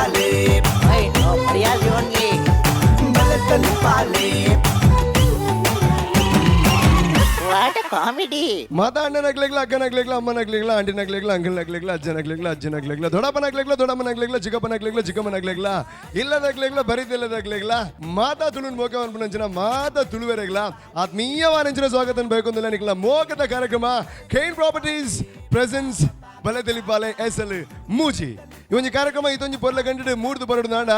తెలిపాలే. Only బల తెలిపాలే. What comedy. ಮಾತಾ ಅಣ್ಣನಾಗ್ಲಿಗ್ಲ, ಅಕ್ಕನಾಗ್ಲಿಗ್ಲ, ಅಮ್ಮನಾಗ್ಲಿಗ್ಲ, ಆಂಟಿನಾಗ್ಲಿಗ್ಲ, ಅಂಕಲ್ನಾಗ್ಲಿಗ್ಲ, ಅಜ್ಜನಾಗ್ಲಿಗ್ಲ, ಅಜ್ಜನಾಗ್ಲಿಗ್ಲ, ದೊಡ್ಡಪ್ಪನಾಗ್ಲಿಗ್ಲ, ದೊಡ್ಡಮ್ಮನಾಗ್ಲಿಗ್ಲ, ಚಿಕ್ಕಪ್ಪನಾಗ್ಲಿಗ್ಲ, ಚಿಕ್ಕಮ್ಮನಾಗ್ಲಿಗ್ಲ, ಇಲ್ಲದಾಗ್ಲಿಗ್ಲ, ಬರಿತಿಲ್ಲದಾಗ್ಲಿಗ್ಲ, ಮಾತಾ ತುಳುನ್ ಮೋಕ ಅನ್ಪುನಂಚಿನ ಮಾತಾ ತುಳುವೆರೆಗ್ಲ ಆತ್ಮೀಯವಾನಂಚಿನ ಸ್ವಾಗತ ಬೇಕೊಂದಿಲ್ಲ. ನಿಕ್ಲ ಮೋಕದ ಕಾರ್ಯಕ್ರಮ Kane properties presence ಬಲೆ ತಿಳಿಪಾಲೆ ಎಸ್ ಎಲ್ ಮೂಜಿ. ಈ ಒಂಜಿ ಕಾರ್ಯಕ್ರಮ ಇದೊಂಜಿ ಪೊರ್ಲ ಗಂಟೆ ಮೂಡ್ದು ಬರಡು ನಾಡ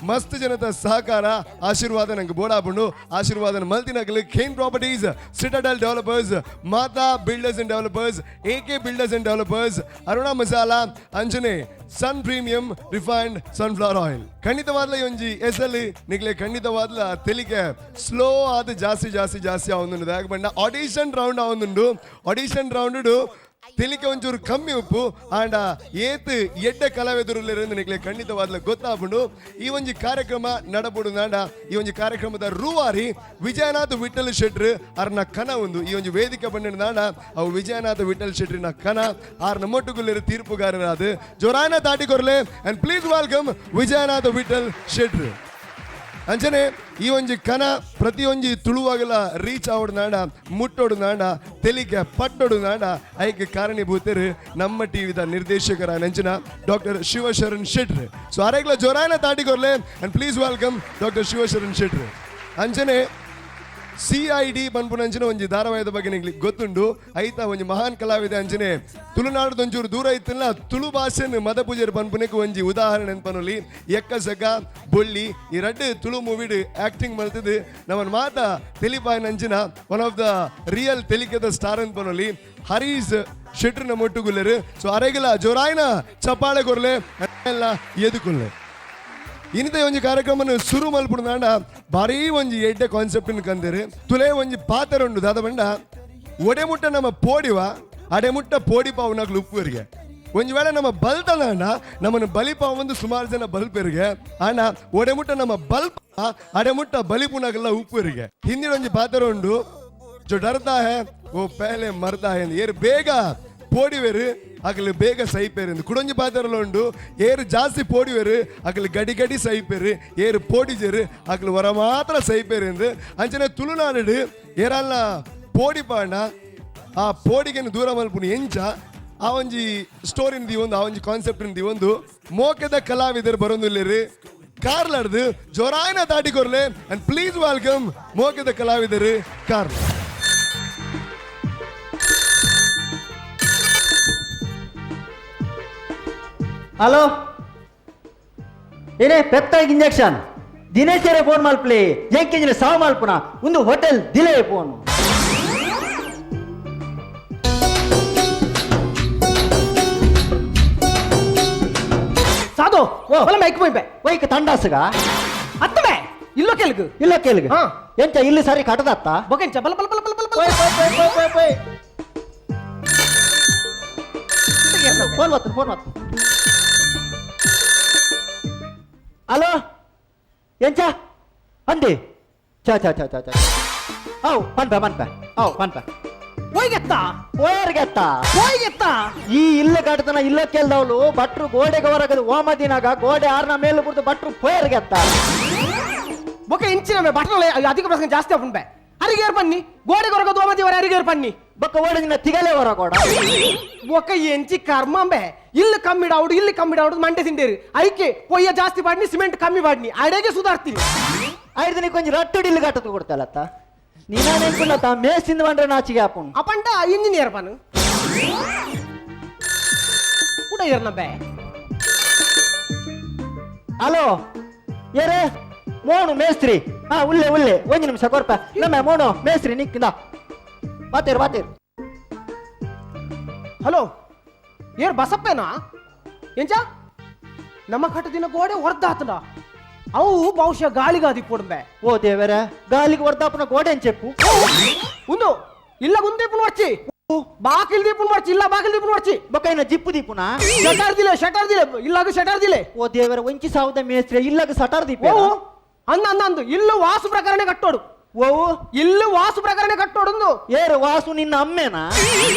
ಮಸ್ತ್ ಜನತ ಸಹಕಾರ ಆಶೀರ್ವಾದ ನಂಗೆ ಬೋಡಾಪುಂಡು. ಆಶೀರ್ವಾದನ ಮಲ್ತಿನಗಲು Kane properties, Citadel developers, Mata builders and developers, A K builders and developers, Aruna masala, Anjane Sun premium refined sunflower oil. ಖಂಡಿತವಾದ್ಲ ಈ ಒಂಜಿ ಎಸ್ ಎಲ್ ನಿಕ್ಲೆ ಖಂಡಿತವಾದ್ಲ ತೆಲಿಕೆ ಸ್ಲೋ ಆದ ಜಾಸ್ತಿ ಜಾಸ್ತಿ ಜಾಸ್ತಿ ಆವೊಂದುಂಡು. ದಾಯೆಗ್ ಪಂಡ ಆಡಿಷನ್ ರೌಂಡ್ ಆವೊಂದುಂಡು. ಆಡಿಷನ್ ರೌಂಡ್ ತೆಲಿಕೆ ಒಂಚೂರು ಕಮ್ಮಿ ಉಪ್ಪು ಆಂಡ ಏತ್ ಎಡ್ಡೆ ಕಲಾವಿದರು ನಿಕ್ಲೆ ಖಂಡಿತವಾದ್ಲ ಗೊತ್ತಾಪುಂಡು. ಈ ಒಂಜಿ ಕಾರ್ಯಕ್ರಮ ನಡಪುಡು ನಾಂಡ ಈ ಒಂಜಿ ಕಾರ್ಯಕ್ರಮದ ರೂವಾರಿ ವಿಜಯನಾಥ್ ವಿಠಲ್ ಶೆಟ್ರು ಅರ್ನ ಕನ ಒಂದು. ಈ ಒಂಜಿ ವೇದಿಕೆ ಬಂಡ ನಾಂಡ ಅವು ವಿಜಯನಾಥ ವಿಠಲ್ ಶೆಟ್ರಿನ ಕನ ಆರ್ನ ಮೊಟ್ಟುಗುಲ್ಲಿರು ತೀರ್ಪುಗಾರರಾದ ಜೋರಾನ ತಾಟಿ ಕೊರ್ಲೆ and please welcome Vijayanatha Vittal ಶೆಟ್ರು. ಅಂಚನೆ ಈ ಒಂಜಿ ಕನ ಪ್ರತಿಯೊಂಜಿ ತುಳುವಾಗಲ ರೀಚ್ ಆವಡು ನಾಡ, ಮುಟ್ಟೋಡು ನಾಡ, ತೆಲಿಕೆ ಪಟ್ಟೋಡು ನಾಡ ಐಕ್ ಕಾರಣೀಭೂತರು ನಮ್ಮ ಟಿವಿದ ನಿರ್ದೇಶಕರ ನೆಂಚಿನ ಡಾಕ್ಟರ್ ಶಿವಶರಣ್ ಶೆಟ್ರು. ಸೊ ಅರೆಗ್ಲ ಜೋರಾನ ತಾಟಿಕೊರ್ಲೆ and please welcome doctor Shivasharan ಶೆಟ್ರು. ಅಂಚನೆ ಸಿಐಡಿ ಪನ್ಪುನಂಚಿನ ಒಂಜಿ ಧಾರಾವಾಹಿದ ಬಗ್ಗೆ ನಿಂಗೆ ಗೊತ್ತುಂಡು. ಐತ ಒಂಜಿ ಮಹಾನ್ ಕಲಾವಿದ, ಅಂಚನೆ ತುಳುನಾಡು ಒಂಚೂರು ದೂರ ಇತ್ತಿಲ್ಲ ತುಳು ಭಾಷೆನ್ ಮದ ಪೂಜೆರ್ ಪನ್ಪುನೆಕ್ ಒಂಜಿ ಉದಾಹರಣೆ ಪನೊಲಿ. ಎಕ್ಕ ಸಕ ಬೊಳ್ಳಿ ಈ ರಡ್ಡು ತುಳು ಮೂವಿಡ್ ಆಕ್ಟಿಂಗ್ ಮಲ್ತದು ನಮ್ಮನ್ ಮಾತ ತೆಲಿಪಾಯನಂಚಿನ one of the real ತೆಲಿಕೆದ star ಅಂತ ಪನೊಲಿ ಹರೀಶ್ ಶೆಟ್ರಿನ ಮೊಟ್ಟುಗುಲ್ಲೆರು. ಸೊ ಅರೆಗಲ ಜೋರಾಯ್ನ ಚಪ್ಪಾಳೆ ಕೊರ್ಲೆ ಎಲ್ಲ ಎದುಕುಲ್ಲೆ. ಇನಿತ ಒಂಜಿ ಕಾರ್ಯಕ್ರಮನ ಸುರು ಮಲ್ಪುಡು ಭಾರಿ ಒಂಜಿ ಎಡ್ಡೆ ಕಾನ್ಸೆಪ್ಟ್ ಕಂದಿರು. ತುಲೆ ಒಂಜಿ ಪಾತ್ರ ಉಂಡು ದಾದ ಬಂಡ ಒಡೆ ಮುಟ್ಟ ನಮ್ಮ ಪೋಡಿವ ಅಡೆ ಮುಟ್ಟ ಪೋಡಿ ಪಾವುನಾಗ್ಲು ಉಪ್ಪುವರಿಗೆ. ಒಂಜಿ ವೇಳೆ ನಮ್ಮ ಬಲ್ತನಾಂಡ ನಮ್ಮನ್ನು ಬಲಿಪಾವು ಒಂದು ಸುಮಾರು ಜನ ಬಲ್ಪೆರಿಗೆ. ಆಂಡ ಒಡೆ ಮುಟ್ಟ ನಮ್ಮ ಬಲ್ಪ ಅಡೆ ಮುಟ್ಟ ಬಲಿಪುನಾಗೆಲ್ಲ ಉಪ್ಪುವರಿಗೆ. ಹಿಂದಿನ ಒಂಜಿ ಪಾತ್ರ ಉಂಡು, "जो डरता है वो पहले मरता है". ಏರು ಬೇಗ ಪೋಡಿವೆರು ಅಗಲು ಬೇಗ ಸೈಪೇರು. ಕುಡೊಂಜಿ ಪಾತ್ರಲ ಉಂಡು, ಏರು ಜಾಸ್ತಿ ಪೋಡಿವೆರು ಅಗಲು ಗಡಿ ಗಡಿ ಸೈಪೇರು, ಏರು ಪೋಡಿಜೆರು ಅಗಲು ವರ ಮಾತ್ರ ಸೈಪೇರು ಎಂದು. ಅಂಚನೆ ತುಳುನಾಡು ಏರಲ್ಲ ಪೋಡಿ ಪಾಂಡ ಆ ಪೋಡಿಗೆನು ದೂರ ಮಲ್ಪುನಿ ಎಂಚ, ಆ ಒಂಜಿ ಸ್ಟೋರಿನ ಒಂದು, ಆ ಒಂಜಿ ಕಾನ್ಸೆಪ್ಟ್ ಒಂದು ಮೋಕೆದ ಕಲಾವಿದರು ಬರೊಂದುಲ್ಲೆರು ಕಾರ್ಲಾಡ್ದು. ಜೋರಾಯನ ತಾಟಿ ಕೊರ್ಲೆ and please welcome ಮೋಕೆದ ಕಲಾವಿದರು ಕಾರ್ಲ. ಹಲೋ, ಏನೇ ಪೆತ್ತಾಗಿ ಇಂಜೆಕ್ಷನ್ ದಿನೇಶರೇ ಫೋನ್ ಮಲ್ಪಲಿ ಎಂಕೆಂಜಿನ ಸಾವು ಮಲ್ಪುನ ಒಂದು ಹೋಟೆಲ್ ದಿಲೇ ಫೋನ್. ಸಾಧು. ಓ. ಒಲ್ಲ ಮೈಕ್ ಪೋಯ್ಪೆ. ವೈಕ್ ತಂಡಾಸುಗ. ಅತ್ತಮೆ ಇಲ್ಲೋ ಕೆಲ್ಗು. ಇಲ್ಲ ಕೇಳಿಗ. ಹಾ. ಎಂತ ಇಲ್ಲಿ ಸರಿ ಕಟ್ಟದತ್ತ? ಬೊಕೆಂಚ ಬಲ ಬಲ ಬಲ ಬಲ ಬಲ ಬಲ. ಪೋಯ್ ಪೋಯ್ ಪೋಯ್ ಪೋಯ್ ಪೋಯ್ ಪೋಯ್. ಫೋನ್ ಬತ್ತು, ಫೋನ್ ಬತ್ತು. ಹಲೋ, ಎಂಚ ಅಂದಿ? ಚಾ ಚಾ ಚಾ ಚಾ ಚಾ. ಅವು ಪನ್ಪ ಪನ್ಪ ಅವು ಪನ್ಪ. ಪೋಯ್ಗೆತ್ತ. ಪೋಯರ್ಗೆತ್ತ. ಪೋಯ್ಗೆತ್ತ. ಈ ಇಲ್ಲ ಕಟ್ಟತನ ಇಲ್ಲ ಕೇಳ್ದವಳು ಭಟ್ರು ಗೋಡೆಗೆ ಹೊರಗದು ಓಮದಿನಾಗ ಗೋಡೆ ಆರ್ನ ಮೇಲೆ ಬಿಡ್ದು ಭಟ್ರು ಪೋಯರ್ಗೆತ್ತ. ಬೊಕೆ ಇಂಚಿನ ಮೇ ಬಟ್ರಲೆ ಅಧಿಕ ಪ್ರಸಂಗ ಜಾಸ್ತಿ ಆಪುಂಬೆ ಅರಿಗೇರ್ ಪನ್ನಿ ಗೋಡೆ ಕೊರಗ ದೋಮದಿ ವರ ಅರಿಗೇರ್ ಪನ್ನಿ. ಬೊಕ್ಕ ಓಡಿನ ತಿಗಲೆ ಹೊರ ಕೋಡ. ಬೊಕ ಎಂಚಿ ಕರ್ಮಂಬೆ, ಇಲ್ಲಿ ಕಮ್ಮಿ ಡಾವುಡು ಇಲ್ಲಿ ಕಮ್ಮಿ ಡಾವುಡು ಮಂಡೆ ತಿಂಡೇರು. ಐಕೆ ಪೊಯ್ಯ ಜಾಸ್ತಿ ಪಾಡ್ನಿ, ಸಿಮೆಂಟ್ ಕಮ್ಮಿ ಪಾಡ್ನಿ, ಅಡೆಗೆ ಸುಧಾರ್ತೀನಿ. ಐದು ದಿನಕ್ಕೆ ಒಂಜಿ ರಟ್ಟು ಇಲ್ಲು ಕಟ್ಟದು ಕೊಡ್ತಲತ್ತ ನೀನ ನೆನ್ಪುಲ್ಲತ್ತ ಮೇಸಿಂದ ಬಂದ್ರೆ ನಾಚಿಗೆ ಆಪುಂಡು. ಅಪಂಡ ಇಂಜಿನಿಯರ್ ಪನು ಕೂಡ ಏರ್ನಬೆ. ಹಲೋ, ಏರೇ ಮೋಣು ಮೇಸ್ತ್ರಿ? ಹಾ, ಉಲ್ಲೆ ಉಲ್ಲೆ, ಒಂಜಿ ನಿಮಿಷ ಕೊರ್ಪ. ನಮ್ಮ ಮೋಣು ಮೇಸ್ತ್ರಿ ನಿಕ್ಕಿಂದ ಬಾತೇರು ಬಾತೇರು. ಹಲೋ, ಏರ್ ಬಸಪ್ಪೇನಾ? ಎಂಚ ನಮ್ಮ ಕಟ್ಟದಿನ ಗೋಡೆ ಹೊರ್ದಾತನ ಅವು ಬಹುಶಃ ಗಾಳಿಗಾದಿ ಪೊಡ್ಬೆ. ಓ ದೇವರ, ಗಾಲಿಗೆ ಹೊರ್ದಾಪುನ ಗೋಡೆ చెప్పు. ಉಂದು ಇಲ್ಲ ಗುಂದೀಪುನ ವರ್ಚಿ ಬಾಕಿಲ್ ದೀಪುನ ವರ್ಚಿ ಇಲ್ಲ ಬಾಕಿಲ್ ದೀಪುನ ವರ್ಚಿ. ಬೊಕ್ಕ ಇನ್ನ ಜಿಪ್ಪು ದೀಪುನ. ಶಟರ್ ದಿಲೆ, ಶಟರ್ ದಿಲೆ, ಇಲ್ಲಾಗ ಶಟರ್ ದಿಲೆ. ಓ ದೇವರ, ಒಂಚಿ ಸಾವುದ ಮೇಸ್ತ್ರಿ ಇಲ್ಲಗ ಸಟಾರ್ ದೀಪ. ಓ ಅಂದ ಅಂದ ಅಂದು ಇಲ್ಲು ವಾಸು ಪ್ರಕರಣ ಕಟ್ಟೋಡು. ಓ ಇಲ್ಲು ವಾಸು ಪ್ರಕರಣ ಕಟ್ಟೋಡು. ಏರು ವಾಸು ನಿನ್ನ ಅಮ್ಮೇನಾ?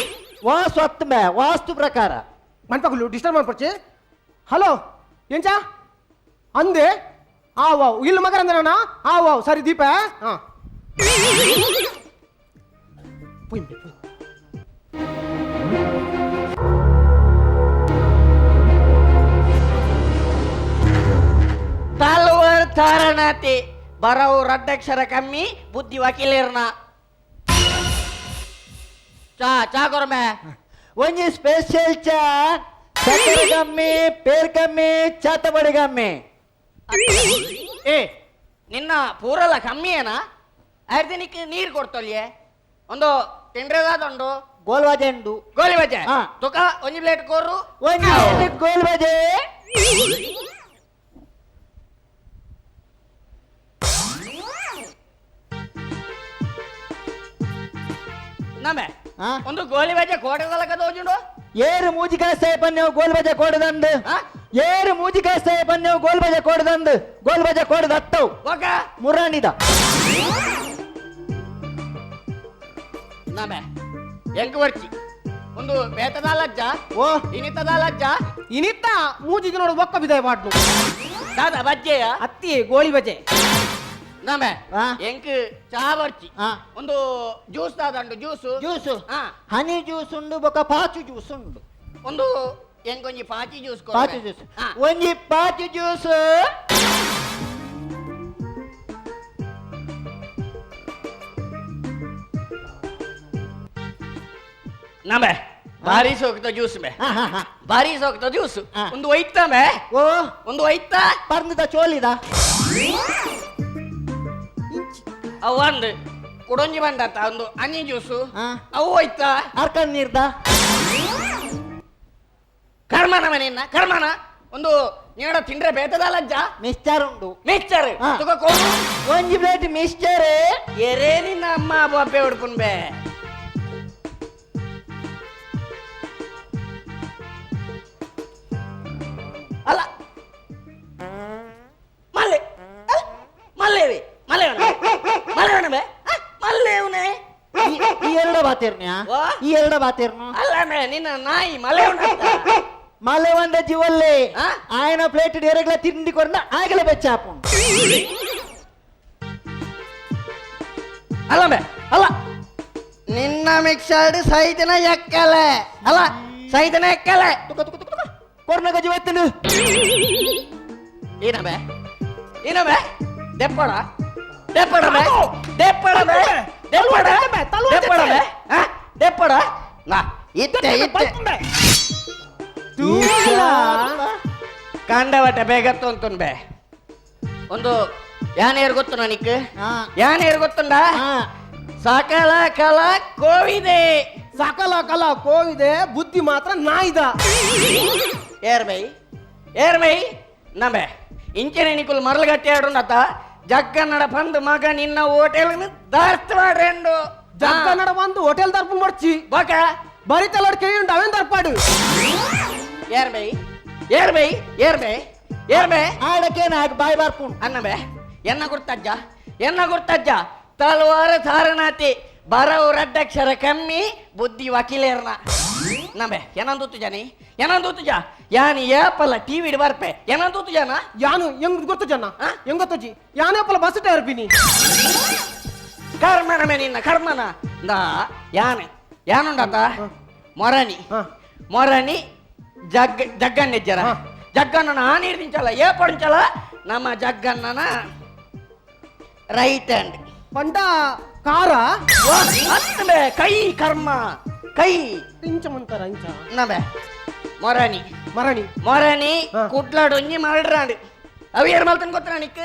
ವಾಸು ಅತ್ತಮೆ ವಾಸ್ತು ಪ್ರಕಾರ. ಮನ್ಪಗುಲು ಡಿಸ್ಟರ್ಬ್ ಮಾಡ್ಪಡ್ಚಿ. ಹಲೋ, ಎಂಚ ಅಂದೆ ಆ ವಾವ್ ಇಲ್ಲಿ ಮಗರ ಅಂದ್ರೆ ಆ ವಾವ್ ಸರಿ ದೀಪ ಹಾ ತಲ್ವರ್ ತಾರಣತಿ ಬರವು ರಡ್ಡಕ್ಷರ ಕಮ್ಮಿ ಬುದ್ಧಿ ವಕೀಲರ್ನ ಚಾ ಚಾ ಕೊರಮೆ ಒಂಜಿ ಸ್ಪೆಷಲ್ ಚಾ ಸಕ್ಕರೆ ಕಮ್ಮಿ ಪೇರ್ ಕಮ್ಮಿ ಚಾತ ಬಡಿ ಕಮ್ಮಿ. ಏ ನಿನ್ನ ಪೂರಲ್ಲ ಕಮ್ಮಿ ಏನಾ ಆಯ್ತು ನೀರು ಕೊಡ್ತೊಲ್ಯೆ ಒಂದು ತಿಂಡ್ರೆದಾದುಂಡು ಗೋಲ್ಬಜೆ ಉಂಡು. ಗೋಲಿ ಬಜೆ ಹಾ. ತುಕ ಒಂಜಿ ಪ್ಲೇಟ್ ಕೋರು ಒಂಜಿ ಪ್ಲೇಟ್ ಗೋಲ್ಬಜೆ. ನಮೆ ಆ? ಒಂದು ಗೋಲಿ ಬಜೆ ಕೋಟೆದಲಕ ದೋಜುಂಡು. ಏರು ಮೂಜಿಕಾಸ್ತಾಯ ಪನ್ಯವು ಗೋಲ್ಬಜೆ ಕೋಡದಂದು. ಆ? ಏರು ಮೂಜಿಕಾಸ್ತಾಯ ಪನ್ಯವು ಗೋಲ್ಬಜೆ ಕೋಡದಂದು ಗೋಲ್ಬಜೆ ಕೋಡದ ಹತ್ತವು ಒಕ ಮುರಾಣಿದ. ನಮೆ ಎಂಕ್ ವರ್ಚಿ ಒಂದು ಬೇತದಾಲಜ್ಜ ಓ ಇನಿತದಾಲಜ್ಜ ಇನಿತ್ತ ಮೂಜಿ ದಿನ ಒಕ್ಕ ಬಿದಾಯ ಪಾಡ್ನು. ದಾದಾ ಬಜ್ಜೆಯ ಅತ್ತಿ ಗೋಳಿ ಬಜೆ. ನಮೆ ಆ? ಎಂಕ್ ಚಾ ಬರ್ಚಿ ಆ. ಒಂದು ಜ್ಯೂಸ್ ದಾದಂಡು ಜ್ಯೂಸ್ ಜ್ಯೂಸ್ ಆ. ಹನಿ ಜ್ಯೂಸ್ ಉಂಡು ಬೊಕ ಪಾಚು ಜ್ಯೂಸ್ ಉಂಡು. ಒಂದು ಎಂಕೊಂಜಿ ಪಾಚಿ ಜ್ಯೂಸ್ ಕೊರ್ಪೆ. ಪಾಚು ಜ್ಯೂಸ್ ಆ. ಒಂಜಿ ಪಾಚು ಜ್ಯೂಸ್. ನಮೆ ಭಾರಿ ಸೋಕ್ತ ಜ್ಯೂಸ್ ಮೆ ಭಾರಿ ಸೋಕ್ತ ಜ್ಯೂಸ್. ಆ. ಒಂದು ಒಯ್ತ ಮೆ ಓ ಒಂದು ಒಯ್ತ ಪರ್ನದ ಚೋಲಿದ ಅವು ಒಂದು ಕುಡೊಂಜಿ ಬಂದತ್ತ ಒಂದು ಅನಿ ಜ್ಯೂಸು ಆ. ಅವು ಒಯ್ತ ಅರ್ಕನ್ ನೀರ್ದ ಕರ್ಮನ ಮನೆಯನ್ನ ಕರ್ಮನ ಒಂದು ನೀಡ ತಿಂಡ್ರೆ ಬೇತದಲ್ಲಜ್ಜ ಮಿಕ್ಸ್ಚರ್ ಉಂಡು. ಮಿಕ್ಸ್ಚರ್ ಆ. ತುಕ ಕೋರು ಒಂಜಿ ಪ್ಲೇಟ್ ಮಿಕ್ಸ್ಚರ್. ಎರೇ ನಿನ್ನ ಅಮ್ಮ ಬೊಬ್ಬೆ ಉಡ್ಪುನ್ ಬೇ ಅಲ್ಲ ಮಲ್ಲೆ ಅಲ್ಲ, ಮಲ್ಲೇವಿ ಮಲ್ಲೇವನ ಮಲ್ಲೇವನ ಬೇ ಆ, ಮಲ್ಲೇವನೇ ಈ ಎರಡ ಬಾತೇರ್ನ್ಯಾ ವಾ? ಈ ಎರಡ ಬಾತೇರ್ನು ಅಲ್ಲ ಮೇ ನಿನ್ನ ನಾಯಿ ಮಲ್ಲೇವನ ಮಲೆ ಒಂದ ಜೀವಲ್ಲೇ ಆ? ఆయన ಪ್ಲೇಟ್ ಎರಗ್ಲ ತಿಂಡಿ ಕೊರ್ನ ಆಗಲೇ ಬೆಚ್ಚಾಪು. ಅಲ್ಲ ಬೇ ಅಲ್ಲ ನಿನ್ನ ಮಿಕ್ಸರ್ಡ್ ಸೈತನ ಎಕ್ಕಲೆ ಅಲ್ಲ ಸೈತನ ಎಕ್ಕಲೆ ತುಕ ತುಕ ತುಕ ತುಕ ಕೊರ್ನ ಗಜವತ್ತನು. ಏನಬೆ ಏನಬೆ ದೆಪ್ಪಡ ದೆಪ್ಪಡ ಬೆ ದೆಪ್ಪಡ ಬೆ ದೆಪ್ಪಡ ದೆಪ್ಪಡ ಬೆ ಆ ದೆಪ್ಪಡ ನಾ ಇತ್ತೆ ಇತ್ತೆ ಕಾಂಡವಟ ಬೇಗತ್ತು ಅಂತುನ್ ಬೆ ಒಂದು ಯಾನೇರು ಗೊತ್ತು ನನಗೆ ಆ. ಯಾನೇರು ಗೊತ್ತುಂಡ ಆ. ಸಕಲ ಕಲ ಕೋವಿದೆ ಸಕಲ ಕಲ ಕೋವಿದೆ ಬುದ್ಧಿ ಮಾತ್ರ ನಾಯ್ದ. ಏರ್ ಬೈ ಏರ್ ಬೈ ನಂಬೆ ಇಂಚನೆ ನಿಕುಲ್ ಮರಳುಗಟ್ಟಿ ಆಡುಂಡತ ಜಗ್ಗನ್ನಡ ಬಂದು ಮಗ ನಿನ್ನ ಹೋಟೆಲ್ ದಾರ್ತ್ ಮಾಡ್ರೆಂಡು. ಜಗ್ಗನ್ನಡ ಬಂದು ಹೋಟೆಲ್ ದರ್ಪು ಮಡ್ಚಿ ಬಕ ಬರಿ ತಲಡ್ ಕೇಳಿ ಉಂಡು ಅವೇನ್ ದರ್ಪಾಡು. ಏರ್ ಬೈ ಏರ್ by air by air by ಆಡಕ್ಕೆ ನಾಕ್ ಬಾಯ್ ಬಾರ್ಪುಂಡು. ಅನ್ನಬೆ ಎನ್ನ ಗುರ್ತಜ್ಜ ಎನ್ನ ಗುರ್ತಜ್ಜ ತಲವಾರ ಸಾರನಾತಿ ಬರವು ರಡ್ಡಕ್ಷರ ಕಮ್ಮಿ ಬುದ್ಧಿ ವಕೀಲೇರ್ನ ನಂಬೆ ಏನಂದೂತು ಜಾನಿ ಏನಂದೂತು ಜಾ ಯಾನಿ ಏಪಲ್ಲ ಟಿವಿ ಬರ್ಪೆ ಏನಂದೂತು ಜಾನ ಯಾನು ಹೆಂಗ್ ಗೊತ್ತು ಜನ ಆ? ಹೆಂಗ್ ಗೊತ್ತು ಯಾನೇ ಪಲ ಬಸ್ ಟೈರ್ ಬಿನಿ. ಕರ್ಮನ ಮೇ ನಿನ್ನ ಕರ್ಮನ ನಾ ಯಾನೆ ಯಾನುಂಡತ ಮೊರನಿ ಹಾ. ಮೊರನಿ ಜಗ್ ಜಗ್ಗನ್ನಿಜ್ಜರ ಹಾ. ಜಗ್ಗನ್ನ ಆ ನೀರು ನಿಂಚಲ್ಲ ಏ ಪಡಿಂಚಲ್ಲ ನಮ್ಮ ಜಗ್ಗನ್ನನ ರೈಟ್ ಹ್ಯಾಂಡ್ ಪಂಡ ಕಾರ ಅತ್ತಬೆ ಕೈ ಕರ್ಮ ಕೈ ಇಂಚ ಮಂತಾರ ಇಂಚ ನಬೆ ಮೊರನಿ ಮರಣಿ ಮೊರನಿ ಹಾ. ಕುಟ್ಲಾಡೊಂಜಿ ಮರಡ್ರಾಂಡ್ ಅವು ಏರ್ ಮಲ್ತನ್ ಗೊತ್ತನ ನಿಕ್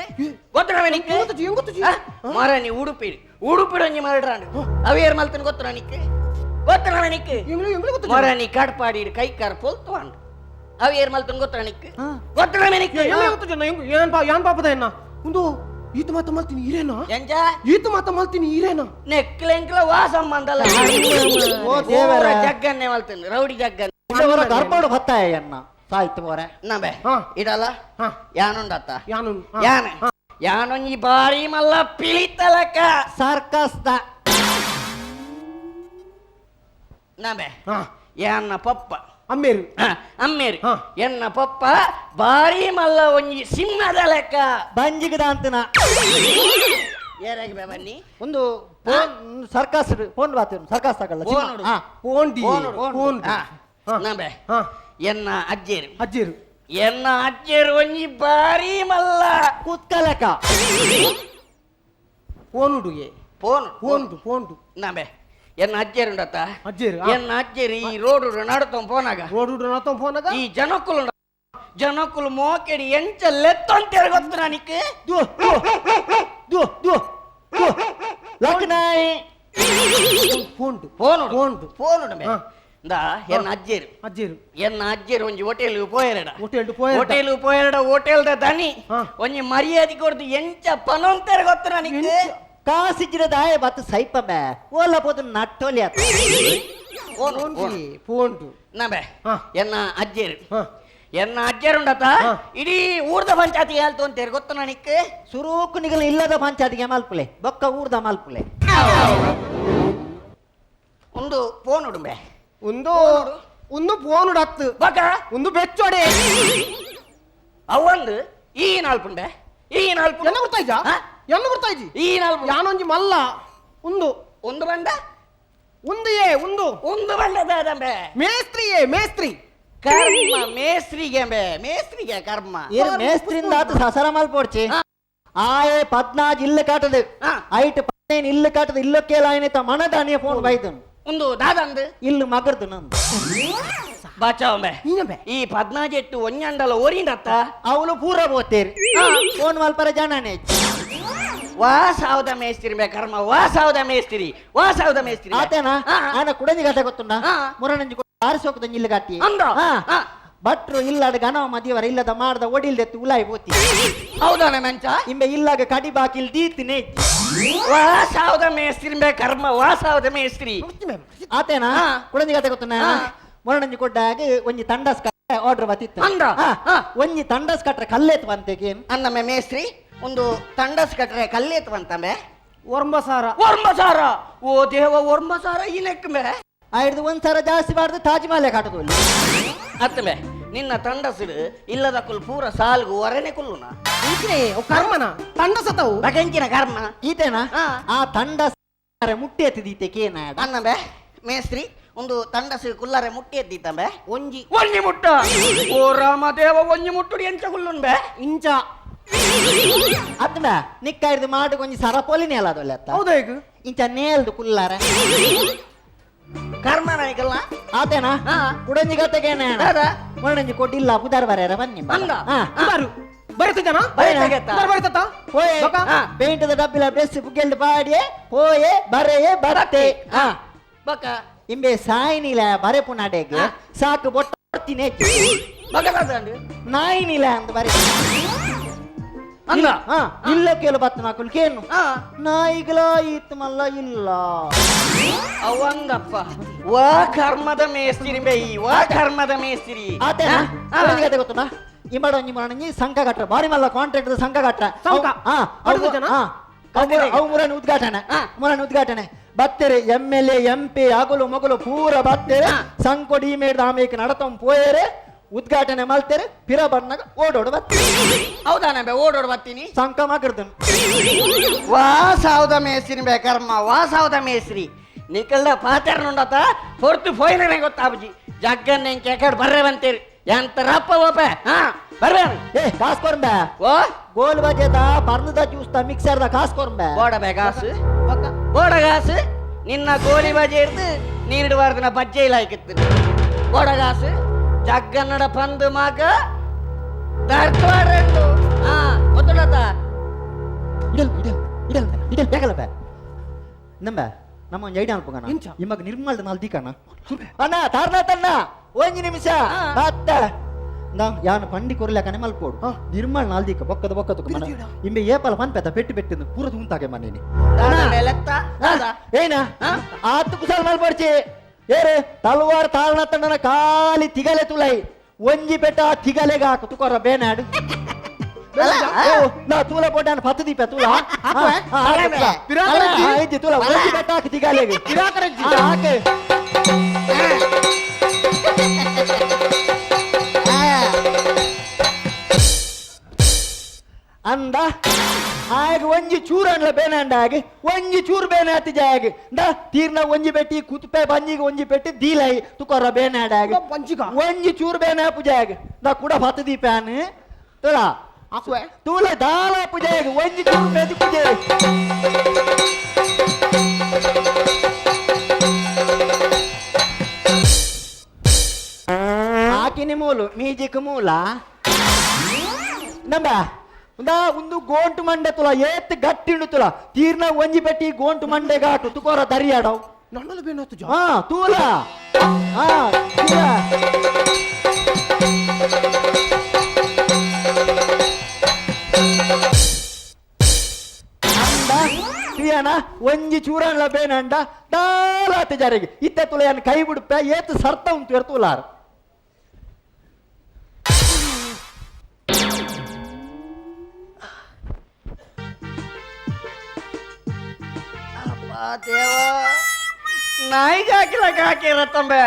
ಗೊತ್ತನವೆ ನಿಕ್ ಹೆಂಗ್ ಗೊತ್ತು ಜಿ, ಹೆಂಗ್ ಗೊತ್ತು ಜಿ? ಆ? ಮೊರನಿ ಉಡುಪಿ ಉಡುಪಿಡೊಂಜಿ ಮರಡ್ರಾಂಡ್ ಅವು ಏರ್ ಮಲ್ತನ್ ಗೊತ್ತನ ನಿಕ್ ಗೊತ್ತನವೆ ನಿಕ್ ಎಂಗ್ಳು ಎಂಗ್ಳು ಗೊತ್ತು ಜಿ? ಮೊರನಿ ಕಡ್ಪಾಡಿ ಕೈ ಕಾರ್ ಪೊಲ್ತು ಅವು ಏರ್ ಮಲ್ತನ್ ಗೊತ್ತನ ನಿಕ್ ಗೊತ್ತನವೆ ನಿಕ್ ಎಂಗ್ಳು ಗೊತ್ತು ಜನ ಹೆಂಗ್ ಏನ್ ಪಾ ಯಾನ್ ಪಾಪದ ಎನ್ನ ಒಂದು ಈತ ಮಾತ ಮಲ್ತೀನಿ ಈರೇನಾ ಎಂಜ ಈತ ಮಾತ ಮಲ್ತೀನಿ ಈರೇನಾ ನೆಕ್ಲೆಂಕ್ಲ ವಾ ಸಂಬಂಧ ಅಲ್ಲ. ಓ ದೇವರೇ. ಜಗ್ಗನ್ನೇ ಮಲ್ತನ್ ರೌಡಿ ಜಗ್ಗನ್ ಅವರ ಗರ್ಭೋಡು ಬತ್ತಾಯ ಎನ್ನ ಸಾಯ್ತು ಬೋರೆ. ನಬೆ ಹಾ. ಇಡಲ್ಲ ಹಾ. ಯಾನುಂಡತ್ತ ಯಾನು ಹಾ. ಯಾನ ಯಾನೊಂಜಿ ಬಾರಿ ಮಲ್ಲ ಪಿಳಿತಲಕ ಸರ್ಕಸ್ the ನಬೆ ಹಾ. ಯಾನ ಪಪ್ಪ ಅಮ್ಮೇರು ಅಮ್ಮೇರು ಎನ್ನ ಪಪ್ಪ ಬಾರಿ ಮಲ್ಲ ಒಂಜಿ ಸಿಂಹದ ಲೆಕ್ಕ ಬಂಜಿಗದ ಅಂತನ ಏರಾಗಿ ಬನ್ನಿ ಒಂದು ಫೋನ್ ಸರ್ಕಾಸ್ ಫೋನ್ ಬಾತಿರು ಸರ್ಕಾಸ್ ತಗೊಳ್ಳ ಫೋನ್ ಫೋನ್ ನಂಬೆ ಎನ್ನ ಅಜ್ಜೇರು ಅಜ್ಜೇರು ಎನ್ನ ಅಜ್ಜೇರು ಒಂಜಿ ಬಾರಿ ಮಲ್ಲ ಕೂತ್ಕಲಕ ಫೋನ್ ಹುಡುಗೆ phone phone phone ನಂಬೆ ಎನ್ನ ಅಜ್ಜೇರು ಉಂಡತ್ತ ಅಜ್ಜೇರು ಎನ್ನ ಅಜ್ಜೇರು ಈ ರೋಡ್ ನಡ್ತೊಂದು ಫೋನಾಗ ರೋಡ್ ನಡ್ತೊಂದು ಫೋನಾಗ ಈ ಜನಕ್ಕುಲು ಜನಕ್ಕುಲು ಮೋಕೆಡಿ ಎಂಚ ಲೆತ್ತಂತೇಳಿ ಗೊತ್ತು ನನಗೆ ದು ದು ದು ದು ದು ಲಕ್ನಾಯಿ phone phone phone phone ಉಂಡು ಇಂದ ಎನ್ನ ಅಜ್ಜೇರು ಅಜ್ಜೇರು ಎನ್ನ ಅಜ್ಜೇರು ಒಂಜಿ ಹೋಟೆಲ್ ಪೋಯೆರಡ ಹೋಟೆಲ್ ಪೋಯೆರಡ ಹೋಟೆಲ್ ಪೋಯೆರಡ ಹೋಟೆಲ್ದ ದನಿ ಒಂಜಿ ಮರ್ಯಾದೆ ಕೊಡ್ದು ಎಂಚ ಪನೊಂತೇಳಿ ಗೊತ್ತು ನನಗೆ ಕಾಸಿಜ್ಜಿರ ದಾಯ ಬತ್ತು ಸೈಪ ಬೇ ಓಲ ಪೋದು ನಟ್ಟೋಲಿ ಆತ ಫೋನ್ ಫೋನ್ ನಂಬೆ ಎನ್ನ ಅಜ್ಜೇರು ಎನ್ನ ಅಜ್ಜೇರು ಉಂಡತ ಇಡೀ ಊರ್ದ ಪಂಚಾಯತಿ ಹೇಳ್ತು ಅಂತೇಳಿ ಗೊತ್ತು ನನಗೆ ಸುರೂಕು ನಿಗಲ ಇಲ್ಲದ ಪಂಚಾಯತಿಗೆ ಮಲ್ಪುಲೆ ಬೊಕ್ಕ ಊರ್ದ ಮಲ್ಪುಲೆ ಒಂದು ಫೋನ್ ಉಡುಂಬೆ ಒಂದು ಒಂದು ಫೋನ್ ಉಡತ್ತು ಬಕ ಒಂದು ಬೆಚ್ಚೊಡೆ ಅವೊಂದು ಈ ನಾಲ್ಪುಂಡೆ ಈ ನಾಲ್ಪು ಎನ್ನ ಗೊತ್ತಾಯ್ಜಾ ಎನ್ನ ಗೊತ್ತಾಯ್ಜಿ ಈ ನಾಲ್ಪು ಯಾನೊಂಜಿ ಮಲ್ಲ ಒಂದು ಒಂದು ಬಂಡ ಒಂದು ಏ ಒಂದು ಒಂದು ಬಂಡ ದಾದಂಬೆ ಮೇಸ್ತ್ರಿ ಏ ಮೇಸ್ತ್ರಿ ಕರ್ಮ ಮೇಸ್ತ್ರಿಗೆ ಅಂಬೆ ಮೇಸ್ತ್ರಿಗೆ ಕರ್ಮ ಏರು ಮೇಸ್ತ್ರಿಂದ ಆತ ಸಸರ ಮಲ್ಪೋಡ್ಚಿ ಆಯೆ ಪದ್ನಾಜ್ ಇಲ್ಲ ಕಾಟದು ಐಟ್ ಪದ್ನೈನ್ ಇಲ್ಲ ಕಾಟದು ಇಲ್ಲ ಕೇಳ ಆಯ್ನ ಮನದಾನಿಯ ಫೋನ್ ಬೈದನು ಒಂದು ದಾದಂದು ಇಲ್ಲು ಮಗರ್ದು ನಂದು ಬಾಚಾವಂಬೆ ಈ ಪದ್ನಾಜೆಟ್ಟು ಒಂಜಂಡಲ ಓರಿಂಡತ್ತ ಅವಳು ಪೂರ ಬೋತೇರಿ ಫೋನ್ ಮಲ್ಪರ ಜನನೇ ವಾ ಸಾವದ ಮೇಸ್ತ್ರಿ ಬೇ ಕರ್ಮ ವಾ ಸಾವದ ಮೇಸ್ತ್ರಿ ವಾ ಸಾವದ ಮೇಸ್ತ್ರಿ ಆತೇನಾ ಆನ ಕುಡಂಜಿ ಕತೆ ಗೊತ್ತುಂಡ ಮುರನಂಜಿ ಆರಿಸೋಕದ ಇಲ್ಲು ಕಟ್ಟಿ ಭಟ್ರು ಇಲ್ಲದ ಗಣವ ಮದಿಯವರ ಇಲ್ಲದ ಮಾಡ್ದ ಒಡಿಲ್ದೆತ್ತು ಉಲಾಯಿ ಪೋತಿ ಹೌದಾನ ಮಂಚ ಇಂಬೆ ಇಲ್ಲಾಗ ಕಡಿ ಬಾಕಿಲ್ ದೀತಿನೇ ವಾ ಸಾವದ ಮೇಸ್ತ್ರಿ ಬೇ ಕರ್ಮ ವಾ ಸಾವದ ಮೇಸ್ತ್ರಿ ಆತೇನಾ ಕುಡಂಜಿ ಕತೆ ಗೊತ್ತುಂಡ ಮುರನಂಜಿ ಕೊಟ್ಟಾಗ ಒಂಜಿ ತಂಡಸ್ ಆರ್ಡರ್ ಬತ್ತಿತ್ತು ಒಂಜಿ ತಂಡಸ್ ಕಟ್ರೆ ಕಲ್ಲೇತ್ ಬಂತೆಗೆ ಅನ್ನಮೆ ಮೇಸ್ತ್ರಿ ಒಂದು ತಂಡಸ್ ಕಟ್ರೆ ಕಲ್ಲೇತ್ ಬಂತಂಬೆ ಒರ್ಂಬಸಾರ ಒರ್ಂಬಸಾರ ಓ ದೇವ ಒರ್ಂಬಸಾರ ಇನಕ್ಕಂಬೆ ಆಯ್ದು ಒಂದ್ ಸಾರ ಜಾಸ್ತಿ ಬಾರ್ದು ತಾಜ್ ಮಹಲ್ ಕಾಟದು ಅತ್ತಂಬೆ ನಿನ್ನ ತಂಡಸುಡು ಇಲ್ಲದ ಕುಲ್ ಪೂರ ಸಾಲ್ಗು ಒರನೆ ಕುಲ್ಲುನ ಕರ್ಮನ ತಂಡಸತವು ಬಗಂಚಿನ ಕರ್ಮ ಈತೇನಾ ಆ ತಂಡ ಮುಟ್ಟಿ ಎತ್ತಿದೀತೆ ಕೇನ ಅನ್ನಂಬೆ ಮೇಸ್ತ್ರಿ ಒಂದು ತಂಡಸು ಕುಲ್ಲರೆ ಮುಟ್ಟಿ ಎದ್ದಿತ್ತಂಬೆ ಒಂಜಿ ಒಂಜಿ ಮುಟ್ಟ ಓ ರಾಮದೇವ ಒಂಜಿ ಮುಟ್ಟುಡಿ ಎಂಚ ಕುಲ್ಲುನ್ಬೆ ಇಂಚ ಅದ್ಮ ನಿಕ್ಕ ಹಿಡ್ದು ಮಾಡು ಕೊಂಚ ಸರಪೋಲಿ ನೇಲ ಅದಲ್ಲ ಹೌದಾ ಈಗ ಇಂಚ ನೇಲ್ದು ಕುಲ್ಲಾರ ಕರ್ಮ ನಾಯಿಕಲ್ಲ ಆತೇನಾ ಕುಡಂಜಿ ಕತೆಗೇನ ಮುರನಂಜಿ ಕೊಟ್ಟಿಲ್ಲ ಬುಧಾರ ಬರೇರ ಬನ್ನಿ ಬುಧಾರು ಬರ್ತಜನ ಬರ್ತತ ಪೋಯೆ ಪೇಂಟದ ಡಬ್ಬಿಲ ಬ್ರೆಸ್ ಬುಗ್ಗೆಲ್ದು ಪಾಡಿಯೆ ಪೋಯೆ ಬರೆಯೆ ಬರತೆ ಬಕ ಇಂಬೆ ಸಾಯಿನಿಲ ಬರೆ ಪುನಾಡೆಗೆ ಸಾಕು ಬೊಟ್ಟ ನಾಯಿನಿಲ ಅಂತ ಬರೆ ಅಂದ ಇಲ್ಲ ಕೇಳು ಬತ್ತ ನಾಕುಲ್ ಕೇನು ನಾಯಿಗಳ ಈತ್ ಮಲ್ಲ ಇಲ್ಲ ಅವಂಗಪ್ಪ ವಾ ಕರ್ಮದ ಮೇಸ್ತಿರಿ ಬೈ ವಾ ಕರ್ಮದ ಮೇಸ್ತಿರಿ ಆತೇನಾ ಕತೆ ಗೊತ್ತುನಾ ಇಂಬಡ ಒಂಜಿ ಮುರಣಿ ಸಂಘ ಕಟ್ರ ಬಾರಿ ಮಲ್ಲ ಕಾಂಟ್ರಾಕ್ಟ್ ಸಂಘ ಕಟ್ರ ಅವು ಮುರನಿ ಉದ್ಘಾಟನೆ ಮುರನಿ ಉದ್ಘಾಟನೆ ಬತ್ತೇರೆ M L A M P ಅಗಲು ಮೊಗಲು ಪೂರ ಬತ್ತೇರೆ ಸಂಕೊಡಿ ಮೇಡ್ದ ಆಮೇಕ ನಡತಂ ಪೋಯೇರೆ ಉದ್ಘಾಟನೆ ಮಲ್ತೇರೆ ಪಿರ ಬಣ್ಣಗ ಓಡೋಡು ಬತ್ತೀರಿ ಹೌದಾ ನಂಬೆ ಓಡೋಡು ಬರ್ತೀನಿ ಸಂಕ ಮಗರ್ದನು ವಾ ಸಾವದ ಮೇಸ್ತ್ರಿ ಬೇ ಕರ್ಮ ವಾ ಸಾವದ ಮೇಸ್ತ್ರಿ ನಿಕಲ್ದ ಪಾತೆರ್ನುಂಡತ ಹೊರ್ತು ಫೋಯ್ನೇ ಗೊತ್ತಾಬುಜಿ ಜಗ್ಗನ್ ಹೆಂಗೆ ಕೆಕಡ್ ಬರ್ರೆ ಬಂತೀರಿ ಎಂತ ರಪ್ಪ ಓಪೆ ಹಾ ಬರ್ಬೇನು ಏ ಕಾಸು ಕೊರಂಬೆ ಓ ಗೋಲ್ ಬಜೆದ ಪರ್ನದ ಜ್ಯೂಸ್ದ ಮಿಕ್ಸರ್ದ ಕಾಸು ಕೊರಂಬೆ ಬೋಡ ಬೇ ಕಾಸು ಬೋಡ ಕಾಸು ನಿನ್ನ ಗೋಲಿ ಬಜೆ ಹಿಡ್ದು ನೀರಿಡಬಾರ್ದು ನಾ ಬಜ್ಜೆ ಇಲ್ಲ ಹಾಕಿತ್ತು ಬೋಡ ಕಾಸು ಜಗ್ಗನ್ನಡ ಪಂದು ಮಗ ದರ್ತ್ವಾಡ್ರೆಂದು ಹಾ ಗೊತ್ತುಂಡತ ಇಡಲ್ ಇಡಲ್ ಇಡಲ್ ಇಡಲ್ ಬೇಕಲ್ಲ ಬೇ ನಂಬ ನಮ್ಮ ಒಂದು ಐಡಿಯಾ ಅನ್ಪೋಣ ಇಮ್ಮಗ ನಿರ್ಮಲ್ದ ನಾಲ್ ದೀಕಣ್ಣ ಅಣ್ಣ ತಾರ್ನಾ ತಣ್ಣ ಒಂಜಿ ನಿಮಿಷ ಅತ್ತ ನಾ ಯಾನ ಪಂಡಿ ಕೊರ್ಲಾಕನೆ ಮಲ್ಪೋಡು ನಿರ್ಮಲ್ ನಾಲ್ ದೀಕ ಬೊಕ್ಕದ ಬೊಕ್ಕದ ಮನ ಇಂಬೆ ಏಪಲ ಪನ್ಪೆತ ಪೆಟ್ಟು ಪೆಟ್ಟಿಂದು ಪೂರ ತುಂತಾಗೆ ಮನೇನಿ ಏನ ಆತು ಕುಸಲ್ ಮಲ್ಪಡ್ಚಿ ಏರೆ ತಲವಾರ್ ತಾಳ್ನ ತಣ್ಣನ ಖಾಲಿ ತಿಗಲೆ ತುಲೈ ಒಂಜಿ ಪೆಟ್ಟ ತಿಗಲೆಗ ಹಾಕು ತುಕೊರ ಬೇನಾಡು ನಾ ತೂಲ ಪೋಟಾನ ಪತ್ತು ದೀಪ ತೂಲ ತೂಲ ಒಂಜಿ ಪೆಟ್ಟ ಹಾಕು ತಿಗಲೆಗೆ ಹಾಕೆ ಅಂದ ಆಗ ಒಂಜಿ ಚೂರನ್ಲ ಬೇನಂಡಾಗ ಒಂಜಿ ಚೂರು ಬೇನೆ ಅತಿ ಜಾಗ the ತೀರ್ನ ಒಂಜಿ ಪೆಟ್ಟಿ ಕುತ್ಪೆ ಬಂಜಿಗೆ ಒಂಜಿ ಪೆಟ್ಟಿ ದೀಲೈ ತುಕೊರ ಬೇನಾಡಾಗ ಬಂಜಿಗ ಒಂಜಿ ಚೂರು ಬೇನೆ ಪೂಜಾಗ the ಕುಡ ಭತ್ತ ದೀಪಾನ್ ತುಲ ಆಕುವೆ ತೂಲ ದಾಲ ಪೂಜಾಗ ಒಂಜಿ ಚೂರು ಬೇದಿ ಪೂಜೆ ಆಕಿನಿ ಮೂಲು ಮೀಜಿಕ್ ಮೂಲ ನಂಬ ಉಂದಾ ಒಂದು ಗೋಂಟು ಮಂಡೆ ತುಲ ಏತ್ ಗಟ್ಟಿಂಡು ತುಲ ತೀರ್ನ ಒಂಜಿ ಪೆಟ್ಟಿ ಗೋಂಟು ಮಂಡೆ ಗಾಟು ತುಕೋರ ದರಿಯಾಡವ್ ನನ್ನಲ್ಲ ಬೇನಾತು ಜಾ ಹಾ ತೂಲ ಹಾ ತೂಲ ಅಂದ ತುಯನ ಒಂಜಿ ಚೂರನ್ಲ ಬೇನಂಡ ದಾಲಾತ ಜಾರಿಗೆ ಇತ್ತ ತುಲೆಯನ್ ಕೈ ಬಿಡುಪ್ಪ ಏತ್ ಸರ್ತ ಉಂಟು ಎರ್ತುಲಾರ್ ನಾಯಿಗೆ ಹಾಕಿಲಕ ಹಾಕಿರತ್ತಂಬೆ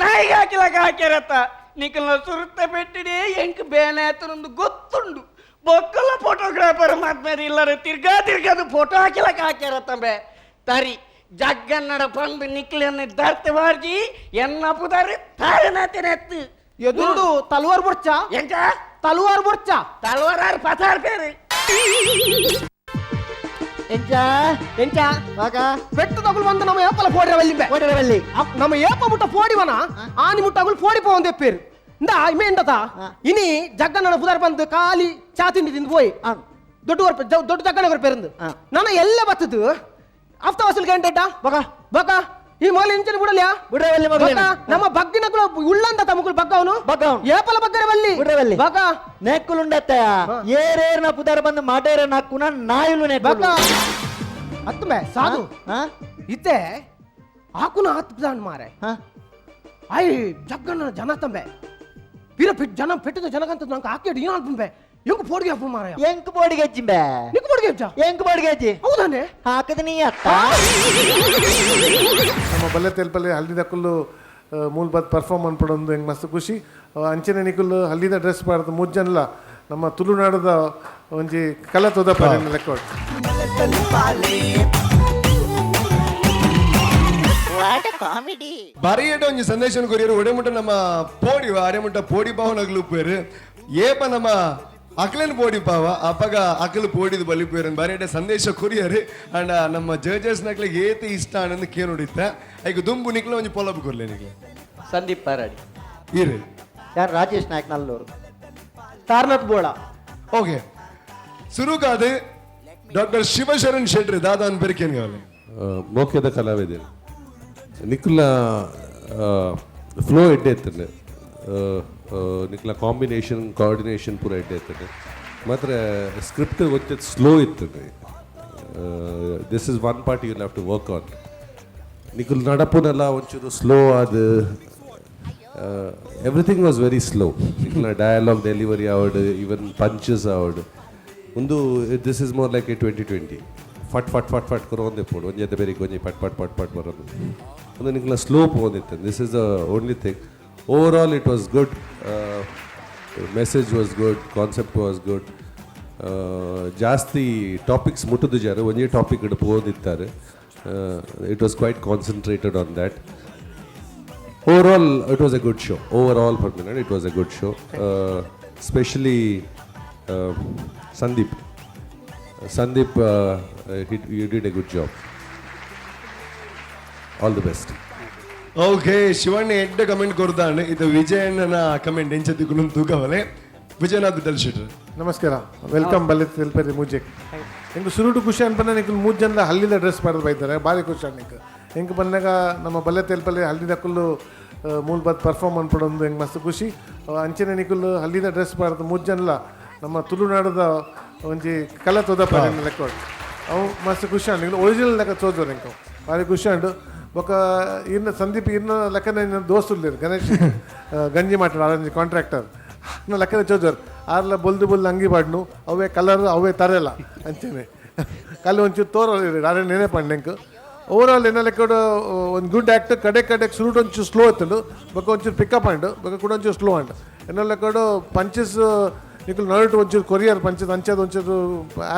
ನಾಯಿಗೆ ಹಾಕಿಲಕ ಹಾಕಿರತ್ತ ನಿಕಲ್ನ ಸುರುತ್ತ పెట్టిడే ಎಂಕ್ ಬೇನೆ ಆತನೊಂದು ಗೊತ್ತುಂಡು ಬೊಕ್ಕಲ ಫೋಟೋಗ್ರಾಫರ್ ಮಾತ್ಮೇಲೆ ಇಲ್ಲರ ತಿರ್ಗಾ ತಿರ್ಗಾದು ಫೋಟೋ ಹಾಕಿಲಕ ಹಾಕಿರತ್ತಂಬೆ ತರಿ ಜಗ್ಗನ್ನಡ ಬಂದು ನಿಕ್ಲನ್ನು ದರ್ತ ಬಾರ್ಜಿ ಎನ್ನ ಪುದಾರು ತಾರನಾತಿನೆತ್ತು ಎದುರುಡು ತಲುವಾರ್ ಬುರ್ಚ ಎಂಚ ತಲುವಾರ್ ಬುರ್ಚ ತಲವಾರಾರು ಪಥಾರ್ ಪೇರು ಎಂಚ ಎಂಚ ಬಾಗ ಪೆಟ್ಟು ತಗುಲು ಬಂದು ನಮ್ಮ ಏಪಲ ಫೋಡಿರ ವಲ್ಲಿಂಬೆ ಓಡರವಲ್ಲಿ ನಮ್ಮ ಏಪ ಮುಟ್ಟ ಫೋಡಿವನ ಆನಿ ಮುಟ್ಟ ಅಗುಲು ಫೋಡಿ ಪೋವಂದು ಎಪ್ಪೇರು ಇಂದ ಇಮೆ ಎಂಡತ ಇನಿ ಜಗ್ಗಣ್ಣನ ಪುದಾರ್ ಬಂದು ಖಾಲಿ ಚಾ ತಿಂಡಿ ತಿಂದು ಪೋಯಿ ದೊಡ್ಡ ದೊಡ್ಡ ಜಗ್ಗಣ್ಣ ಪೇರಂದು ನನ್ನ ಎಲ್ಲ ಬತ್ತದು ಆಫ್ತಾ ವಸೂಲ್ ಗಂಟೆಟ ಬಗ ಬಕ ಈ ಮೊದಲು ಇಂಚನ ಬಿಡಲ್ಯಾ ಬಿಡ್ರವಲ್ಲಿ ಮಗಲೇನ ನಮ್ಮ ಬಗ್ಗಿನ ಕುಲ ಉಳ್ಳಂದ ತಮಕುಲು ಬಗ್ಗವನು ಬಗ್ಗವನು. ಏಪಲ ಬಗ್ಗರವಲ್ಲಿ ಬಿಡ್ರವಲ್ಲಿ. ಬಗ ನೆಕ್ಕುಲುಂಡತ್ತ ಏರೇರ್ನ ಪುದಾರ್ ಬಂದು ಮಾಟೇರ ನಕ್ಕುನ ನಾಯುಲು ಬಗ್ಗ ನೆಕ್ಕುಲು ಅತ್ತುಮೆ ಸಾಧು ಹಾ ಇತ್ತೆ ಆಕುನ ಆತ್ಮದಾನ್ ಮಾರೆ ಹಾ ಆಯ್ ಜಗ್ಗಣ್ಣ ಜನ ತಂಬೆ ಪಿರ ಪಿಟ್ ಜನ ಪೆಟ್ಟದ ಜನಕಂತ ನಂಗೆ ಆಕೇಡು ಏನು ಅನ್ಪುಂಬೆ ಎಂಕ್ ಪೋಡಿಗೆ ಅಪ್ಪ ಮಾರಾಯ ಎಂಕ್ ಬೋಡಿಗೆ ಹಚ್ಚಿಂಬೆ ನಿಕ್ ಪೋಡಿಗೆ ಹಚ್ಚ ಎಂಕ್ ಬೋಡಿಗೆ ಹಚ್ಚಿ ಹೌದಾನೆ ಹಾಕದ ನೀ ಅತ್ತ ನಮ್ಮ ಬಲ್ಲೆ ತೆಲ್ಪಲ್ಲಿ ಹಲ್ದಿದಕ್ಕುಲ್ಲು ಮೂಲ ಬದ್ ಪರ್ಫಾರ್ಮ್ ಅನ್ಪಡೊಂದು ಹೆಂಗೆ ಮಸ್ತ್ ಖುಷಿ ಅಂಚನೆ ನಿಕುಲ್ ಹಲ್ಲಿದ ಡ್ರೆಸ್ ಪಾಡ್ದು ಮೂರು ಜನಲ ನಮ್ಮ ತುಳುನಾಡದ ಒಂಜಿ ಕಲ ತೋದಪ್ಪ ಲೆಕ್ಕ ಬರಿಯಟ ಒಂಜಿ ಸಂದೇಶನ ಕೊರಿಯರು ಒಡೆಮುಟ್ಟ ನಮ್ಮ ಪೋಡಿ ಅರೆಮುಟ್ಟ ಪೋಡಿ ಪಾವನಗ್ಲು ಪೇರು ಏಪ ನಮ್ಮ ಅಕ್ಲೇನ್ ಪೋಡಿ ಪಾವ ಅಪ್ಪಗ ಅಕಲು ಪೋಡಿದ ಬಲಿ ಪೇರು ಬರಿಯಟ ಸಂದೇಶ ಕೊರಿಯರು ಅಂಡ್ ನಮ್ಮ ಜಡ್ಜಸ್ ನಕ್ಲಿಗೆ ಏತ ಇಷ್ಟ ಅನ್ನೋದು ಕೇ ನೋಡಿತ್ತ ಐಕ್ ದುಂಬು ನಿಕ್ಲ ಒಂಜಿ ಪೊಲಬು ಕೊರ್ಲೆ ನಿಕ್ಲೆ ಸಂದೀಪ್ ಪಾರಾಡಿ ಇರು ಯಾರು ರಾಜೇಶ್ ನಾಯ್ಕ್ ನಲ್ಲೂರು ತಾರನಾಥ್ ಬೋಳ ಓಕೆ ಸುರುಕಾದು ಡಾಕ್ಟರ್ ಶಿವಶರಣ್ ಶೆಟ್ರಿ ದಾದಾ ಅನ್ ಪೇರು ಕೇನ್ಗಾವಲೆ ಮೋಕ್ಯದ ಕಲಾವಿದರು ನಿಖಿಲ ಫ್ಲೋ ಎಡ್ಡೆ ಇರ್ತದೆ ನಿಖಿಲ ಕಾಂಬಿನೇಷನ್ ಕೋಆರ್ಡಿನೇಷನ್ ಪೂರ ಎಡ್ಡೆ ಇರ್ತದೆ ಮಾತ್ರ ಸ್ಕ್ರಿಪ್ಟ್ ಗೊತ್ತಿತ್ತು ಸ್ಲೋ ಇರ್ತದೆ. This is one part you have to work on. Nikhil ನಡಪುನೆಲ್ಲ ಒಂಚೂರು ಸ್ಲೋ ಅದು everything was very slow. ನಿಖಿಲ್ನ dialogue delivery ಆವಡ್ even punches ಆವಡ್ ಒಂದು this is more like a 2020 ಫಟ್ ಫಟ್ ಫಟ್ ಫಟ್ ಕೊರೊಂದೇ ಪೋಡು ಒಂಜೆತ್ತ ಬೇರೆ ಒಂಜಿ ಪಟ್ ಪಟ್ ಪಟ್ ಪಟ್ ಬರೋದು ಒಂದು ನಿಖಿಲ slow ಪೋಂದಿತ್ತು. This is the only thing. Overall it was good, message was good, concept was good. ಜಾಸ್ತಿ ಟಾಪಿಕ್ಸ್ ಮುಟ್ಟುದು ಜಾರು ಒಂಜೇ ಟಾಪಿಕ್ ಇಡು ಪೋದಿತ್ತಾರೆ. It was quite concentrated on that. Overall it was a good show. Overall for minute it was a good show. Specially Sandeep Sandeep you did a good job. All the best. Okay Shivanna ಎಡ್ಡೆ comment ಕೊಡ್ತಾನೆ ಇದು ವಿಜಯಣ್ಣನ comment ಎಂಚದಿಕ್ಕೂ ತೂಕವಲೆ Vijaynath ಬಿಟ್ಟಲ್ ಶೆಟ್ರು. ನಮಸ್ಕಾರ, welcome ಬಲ್ಲೆ ತೆಲ್ಪರಿ ಮೂಜೆಕ್. ಎಂಕ್ ಸುರುಟು ಖುಷಿ ಅನ್ಪನ್ನ ನಿಕ್ಲು ಮೂರು ಜನ ಹಲ್ಲಿದ ಡ್ರೆಸ್ ಪಾಡ್ದು ಬೈತಾರೆ ಭಾರಿ ಖುಷಿ ಅನ್ನಿಕ್. ಎಂಕ್ ಬಂದಾಗ ನಮ್ಮ ಬಲ್ಲೆ ತೆಲ್ಪಲ್ಲಿ ಹಲ್ಲಿದಕ್ಕುಲ್ಲು ಮೂಲ ಬದ್ ಪರ್ಫಾರ್ಮ್ ಅನ್ಪಡೊಂದು ಹೆಂಗೆ ಮಸ್ತ್ ಖುಷಿ. ಅಂಚನೆ ನಿಕುಲ್ ಹಲ್ಲಿದ ಡ್ರೆಸ್ ಪಾಡ್ದು ಮೂರು ಜನಲ ನಮ್ಮ ತುಳುನಾಡದ ಒಂಜಿ ಕಲ ತೋದಪ್ಪ ಲೆಕ್ಕ ಅವು ಮಸ್ತ್ ಖುಷಿ ಅಂಡ್ ಒರಿಜಿನಲ್ ಲೆಕ್ಕ ತೋಜೋರು ಎಂಕ್ ಭಾರಿ ಖುಷಿ ಅಂಡು. ಬೊಕ ಇನ್ನ ಸಂದೀಪ್ ಇನ್ನ ಲೆಕ್ಕನ ಇನ್ನ ದೋಸ್ತುಲ್ಲೇರು ಗಣೇಶ್ ಗಂಜಿ ಮಾತಾಡ ಆರಂಜಿ ಕಾಂಟ್ರಾಕ್ಟರ್ ನ ಲೆಕ್ಕದ ಚೋಜರ್ ಆರ್ಲ ಬೊಲ್ದು ಬೊಲ್ದು ಅಂಗಿ ಪಾಡ್ನು ಅವೇ ಕಲರ್ ಅವೇ ತರೆಲ್ಲ ಅಂಚನೆ ಕಲ್ಲು ಒಂಚೂರು ತೋರೋ ಆರೆ ನೆನೆ ಪಂಡೆಂಕ್ ಓವರ್ ಆಲ್ ಎನ್ನ ಲೆಕ್ಕಡ್ ಒಂದು ಗುಡ್ ಆ್ಯಕ್ಟ್. ಕಡೆ ಕಡೆ ಸುರುಟು ಒಂಚೂರು ಸ್ಲೋ ಇತ್ತುಂಡು, ಬೊಕ ಒಂಚೂರು ಪಿಕಪ್ ಆಂಡ್, ಬೊಕ ಕೂಡ ಒಂಚೂರು ಸ್ಲೋ ಆಂಡ್. ಎನ್ನ ಲೆಕ್ಕಡ್ ಪಂಚಸ್ ನಿಕುಲು ನಡುಟು ಒಂಚೂರು ಕೊರಿಯರ್ ಪಂಚಸ್ ಅಂಚದ ಒಂಚೂರು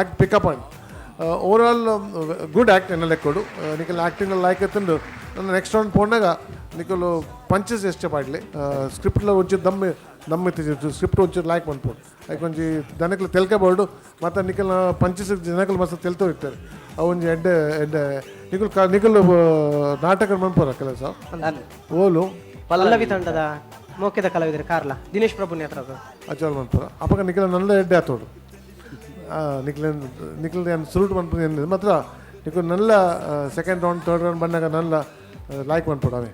act pickup and. Over all good act ಎನ್ನ ಲೆಕ್ಕಡು. ನಿಕಲ್ ಆ್ಯಕ್ಟಿಂಗ್ ಲೈಕ್ ಇತ್ತುಂಡು. ನನ್ನ ನೆಕ್ಸ್ಟ್ ರೌಂಡ್ ಪೋನಾಗ ನಿಕುಲು ಪಂಚಸ್ ಎಷ್ಟೇ ಪಾಡ್ಲಿ, ಸ್ಕ್ರಿಪ್ಟ್ಲ ಒಂಚೂರು ದಮ್ ದಮ್ ಇತ್ತು, ಸ್ಕ್ರಿಪ್ಟ್ ಒಂಚೂರು ಲೈಕ್ ಮನ್ಪೊಡು. ಲೈಕ್ ಒಂಜಿ ಜನಕ್ಲು ತೆಲ್ಕಬೋಡು ಮತ್ತು ನಿಕಲ್ನ ಪಂಚಸ್ ಜನಕಲು ಮಸ್ತ್ ತೆಲ್ತೋ ಇರ್ತಾರೆ. ಅವು ಒಂಜಿ ಎಡ್ಡೆ ಎಡ್ಡೆ. ನಿಕುಲು ನಿಕುಲು ನಾಟಕ ಮನ್ಪೋರ ಕೆಲಸ ಓಲು? ಪಲ್ಲವಿ ತಂಡದ ಮೋಕೆದ ಕಲಾವಿದರು ಕಾರ್ಲ ದಿನೇಶ್ ಪ್ರಭು ನೇತ್ರದ. ಅಚಲ್ ಮನ್ಪುರ. ಅಪಗ ನಿಕಲ ನಲ್ಲ ಎಡ್ಡೆ ಆತೋಡು. ನಿಕ್ಲ ನಿಕ್ಲ ಸುರುಟು ಮನ್ಪುನ ಮಾತ್ರ ನಿಕುಲು ನಲ್ಲ ಸೆಕೆಂಡ್ ರೌಂಡ್ ಥರ್ಡ್ ರೌಂಡ್ ಬಂದಾಗ ನಲ್ಲ ಲೈಕ್ ಮನ್ಪೊಡು ಅವೇ.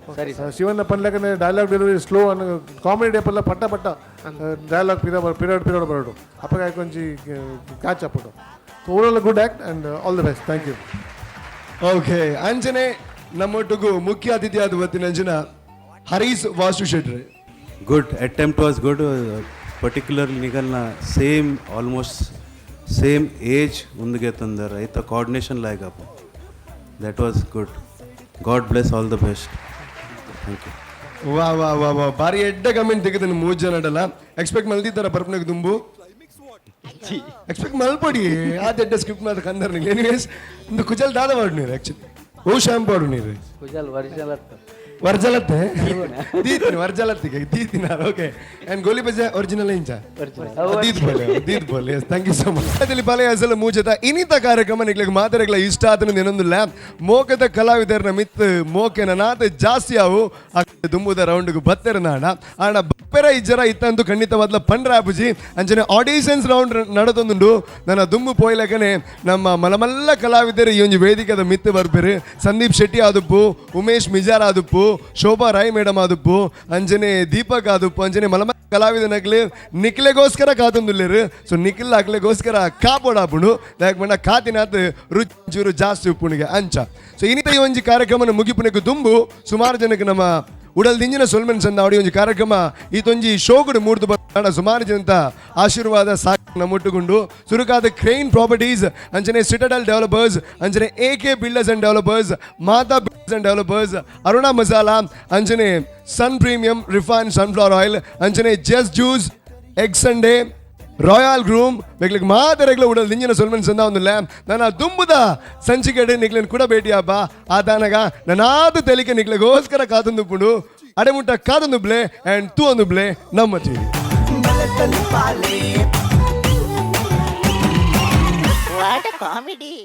ಶಿವಣ್ಣ ಪನ್ಲೆಕನೆ ಡೈಲಾಗ್ ಡೆಲಿವರಿ ಸ್ಲೋ ಅನ್ನ, ಕಾಮಿಡಿ ಡೇಪಲ್ಲ ಪಟ್ಟ ಪಟ್ಟ ಡೈಲಾಗ್ ಪಿರ ಪಿರಿಯಡ್ ಪಿರಿಯಡ್ ಬರೋಡು. ಅಪಗ ಒಂಜಿ catch ಅಪ್ಪಡು. So overall good act and all the best. Thank you. Okay, ಅಂಚನೆ ನಮ್ಮೊಟ್ಟಿಗೂ ಮುಖ್ಯ ಅತಿಥಿಯಾದ ಬತ್ತಿನ Harish Vasu Shetty. Good attempt was good, particularly ನಿಗಲ್ನ same almost same age ಒಂದಿಗೆ ತಂದರೆ ಐತ coordination like up, that was good. God bless, all the best, thank you. ವಾ ವಾ ವಾ ವಾ, ಬಾರಿ ಎಡ್ಡೆ ಕಮೆಂಟ್ ತೆಗೆದನು. ಮೂರು ಜನ ಅಡಲ್ಲ ಎಕ್ಸ್ಪೆಕ್ಟ್ ಮಲ್ದಿತ್ತಾರ ಬರ್ಪನಗ್ ದುಂಬು ಎಕ್ಸ್ಪೆಕ್ಟ್ ಮಲ್ಪಡಿ. ಆ ಎಡ್ಡೆ ಸ್ಕ್ರಿಪ್ಟ್ ಮಾತ್ರ ಕಂದರ್. ಎನಿವೇಸ್, ಒಂದು ಕುಜಲ್ ದಾದ ಮಾಡು ನೀರು ಆಕ್ಚುಲಿ. ಓ ಶಾಂಪು ಆಡು ನೀರು? ಕುಜಲ್ ವರ್ಜಲತ್ತ. ವರ್ಜಲತ್ತೆ ದೀತಿನ ವರ್ಜಲತ್ತಿಗೆ ದೀತಿನ. ಓಕೆ, ಅಂಡ್ ಗೋಲಿ ಬಜೆ ಒರಿಜಿನಲ್ ಇಂಚ ದೀತ್ ಬೋಲೆ ದೀತ್ ಬೋಲೆ. Thank you so much. ಅದಲ್ಲಿ ಬಲೆ ಅಸಲ ಮೂಜದ ಇನ್ನಿತ ಕಾರ್ಯಕ್ರಮ ನಿಕ್ಲೆಗ್ ಮಾತಾಡಗ್ಲ ಇಷ್ಟ ಆತನ ಏನೊಂದಿಲ್ಲ. ಮೋಕದ ಕಲಾವಿದರ್ನ ಮಿತ್ ಮೋಕೆನ ನಾತ ಜಾಸ್ತಿ ಅವು ದುಂಬುದ ರೌಂಡ್ಗೆ ಬತ್ತೆರ ನಾಡ ಆಣ ಬಪ್ಪೆರ ಇಜ್ಜರ ಇತ್ತಂತೂ ಖಂಡಿತವಾದ್ಲ ಪಂಡ್ರ ಆಪುಜಿ. ಅಂಚನೆ ಆಡಿಷನ್ಸ್ ರೌಂಡ್ ನಡತೊಂದುಂಡು. ನನ್ನ ದುಂಬು ಪೋಯ್ಲಕನೆ ನಮ್ಮ ಮಲಮಲ್ಲ ಕಲಾವಿದರು ಈ ಒಂಜಿ ವೇದಿಕೆದ ಮಿತ್ತು ಬರ್ಪೆರು. ಸಂದೀಪ್ ಶೆಟ್ಟಿ ಆದುಪ್ಪು, ಉಮೇಶ್ ಮಿಜಾರ್ ಆದುಪ್ಪು, ಶೋಭಾ ರಾಯ್ ಮೇಡಮ್ ಆದುಪ್ಪು, ಅಂಚನೆ ದೀಪಕ್ ಆದುಪ್ಪು. ಅಂಚನೆ ಮಲಮಲ್ಲ ಕಲಾವಿದನಗ್ಲಿ ನಿಕ್ಲೆಗೋಸ್ಕರ ಕಾತೊಂದುಲ್ಲೆರ್. ಸೊ ನಿಖಿಲ್ ಅಕ್ಲೆಗೋಸ್ಕರ ಕಾಪೊಡಾಪುಂಡು. ದಾಯೆಗ್ ಪಂಡ ಕಾತಿನಾತ್ ರುಚಿ ಚೂರು ಜಾಸ್ತಿ ಉಪ್ಪುಣಿಗೆ ಅಂಚ. ಸೊ ಇನ್ನಿತ ಈ ಒಂಜಿ ಕಾರ್ಯಕ್ರಮನ ಮುಗಿಪುನಕ್ಕೆ ದುಂಬು ಸುಮಾರು ಜನಕ್ಕೆ ನಮ್ಮ ಉಡಲ್ ದಿಂಜಿನ ಸೊಲ್ಮೆನ್ ಸಂದ. ಒಂಜಿ ಕಾರ್ಯಕ್ರಮ ಈತೊಂಜಿ ಶೋಕುಡು ಮೂರ್ತು ಬನ್ನ ಸುಮಾರು ಜನತ ಆಶೀರ್ವಾದ ಸಾಕ್ ನಮ್ಮೊಟ್ಟುಗುಂಡು. ಸುರುಕಾದ ಕ್ರೈನ್ ಪ್ರಾಪರ್ಟೀಸ್, ಅಂಚನೆ ಸಿಟಡಲ್ ಡೆವಲಪರ್ಸ್, ಅಂಚನೆ ಎ ಕೆ ಬಿಲ್ಡರ್ಸ್ ಅಂಡ್ ಡೆವಲಪರ್ಸ್, ಮಾತಾ ಬಿಲ್ಡರ್ಸ್ ಅಂಡ್ ಡೆವಲಪರ್ಸ್, ಅರುಣಾ ಮಸಾಲಾ, ಅಂಚನೆ ಸನ್ ಪ್ರೀಮಿಯಂ ರಿಫೈನ್ ಸನ್ಫ್ಲವರ್ ಆಯಿಲ್, ಅಂಚನೆ just juice, egg Sunday, royal groom ಮೆಗ್ಲಿಗೆ ಮಾತೆರೆಗ್ಲ ಉಡಲ್ ದಿಂಜಿನ ಸೊಲ್ಮೆನ್ ಸಂದ ಒಂದುಲ್ಲ. ನನ್ನ ದುಂಬುದ ಸಂಚಿಕೆಡೆ ನಿಕ್ಲೆನ್ ಕೂಡ ಭೇಟಿ ಹಬ್ಬ ಆದಾನಗ ನನಾದ ತೆಲಿಕೆ ನಿಕ್ಲೆಗೋಸ್ಕರ ಕಾತೊಂದುಪ್ಪುಂಡು. ಅಡೆಮುಟ್ಟ ಕಾತೊಂದುಬ್ಲೆ ಅಂಡ್ ತೂ ಒಂದುಬ್ಲೆ ನಮ್ಮ ಟಿವಿ. ಬಲತಲಿ ಪಾಲೆ. What comedy.